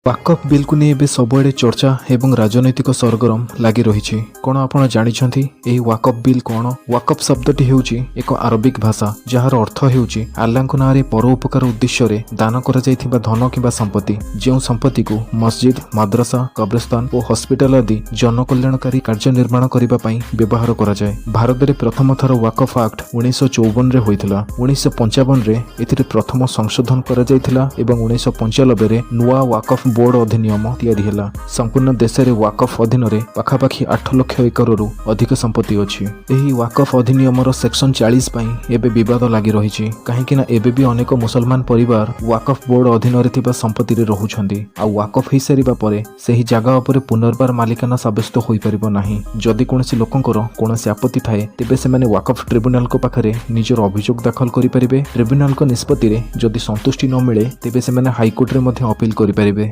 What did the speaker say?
ୱାକଫ୍ ବିଲ୍କୁ ନେଇ ଏବେ ସବୁଆଡ଼େ ଚର୍ଚ୍ଚା ଏବଂ ରାଜନୈତିକ ସରଗରମ ଲାଗି ରହିଛି। କ'ଣ ଆପଣ ଜାଣିଛନ୍ତି, ଏହି ୱାକଫ୍ ବିଲ୍ କ'ଣ? ୱାକଫ୍ ଶବ୍ଦଟି ହେଉଛି ଏକ ଆରବିକ ଭାଷା, ଯାହାର ଅର୍ଥ ହେଉଛି ଆଲ୍ଲାଙ୍କ ନାଁରେ ପରୋପକାର ଉଦ୍ଦେଶ୍ୟରେ ଦାନ କରାଯାଇଥିବା ଧନ କିମ୍ବା ସମ୍ପତ୍ତି, ଯେଉଁ ସମ୍ପତ୍ତିକୁ ମସଜିଦ, ମାଦ୍ରାସା, କବ୍ରସ୍ତାନ ଓ ହସ୍ପିଟାଲ ଆଦି ଜନକଲ୍ୟାଣକାରୀ କାର୍ଯ୍ୟ ନିର୍ମାଣ କରିବା ପାଇଁ ବ୍ୟବହାର କରାଯାଏ। ଭାରତରେ ପ୍ରଥମ ଥର ୱାକଫ୍ ଆକ୍ଟ 1954ରେ ହୋଇଥିଲା। 1955ରେ ଏଥିରେ ପ୍ରଥମ ସଂଶୋଧନ କରାଯାଇଥିଲା ଏବଂ 1995ରେ ନୂଆ ୱାକଫ୍ ବୋର୍ଡ ଅଧିନିୟମ ତିଆରି ହେଲା। ସମ୍ପୂର୍ଣ୍ଣ ଦେଶରେ ୱାକଫ୍ ଅଧୀନରେ ପାଖାପାଖି 8 ଲକ୍ଷ ଏକରରୁ ଅଧିକ ସମ୍ପତ୍ତି ଅଛି। ଏହି ୱାକଫ୍ ଅଧିନିୟମର ସେକ୍ସନ 40 ପାଇଁ ଏବେ ବିବାଦ ଲାଗି ରହିଛି, କାହିଁକି ନା ଏବେ ବି ଅନେକ ମୁସଲମାନ ପରିବାର ୱାକଫ୍ ବୋର୍ଡ ଅଧୀନରେ ଥିବା ସମ୍ପତ୍ତିରେ ରହୁଛନ୍ତି। ଆଉ ୱାକଫ୍ ହୋଇସାରିବା ପରେ ସେହି ଜାଗା ଉପରେ ପୁନର୍ବାର ମାଲିକାନା ସାବ୍ୟସ୍ତ ହୋଇପାରିବ ନାହିଁ। ଯଦି କୌଣସି ଲୋକଙ୍କର କୌଣସି ଆପତ୍ତି ଥାଏ, ତେବେ ସେମାନେ ୱାକଫ୍ ଟ୍ରିବ୍ୟୁନାଲଙ୍କ ପାଖରେ ନିଜର ଅଭିଯୋଗ ଦାଖଲ କରିପାରିବେ। ଟ୍ରିବ୍ୟୁନାଲଙ୍କ ନିଷ୍ପତ୍ତିରେ ଯଦି ସନ୍ତୁଷ୍ଟି ନ ମିଳେ, ତେବେ ସେମାନେ ହାଇକୋର୍ଟରେ ମଧ୍ୟ ଅପିଲ କରିପାରିବେ।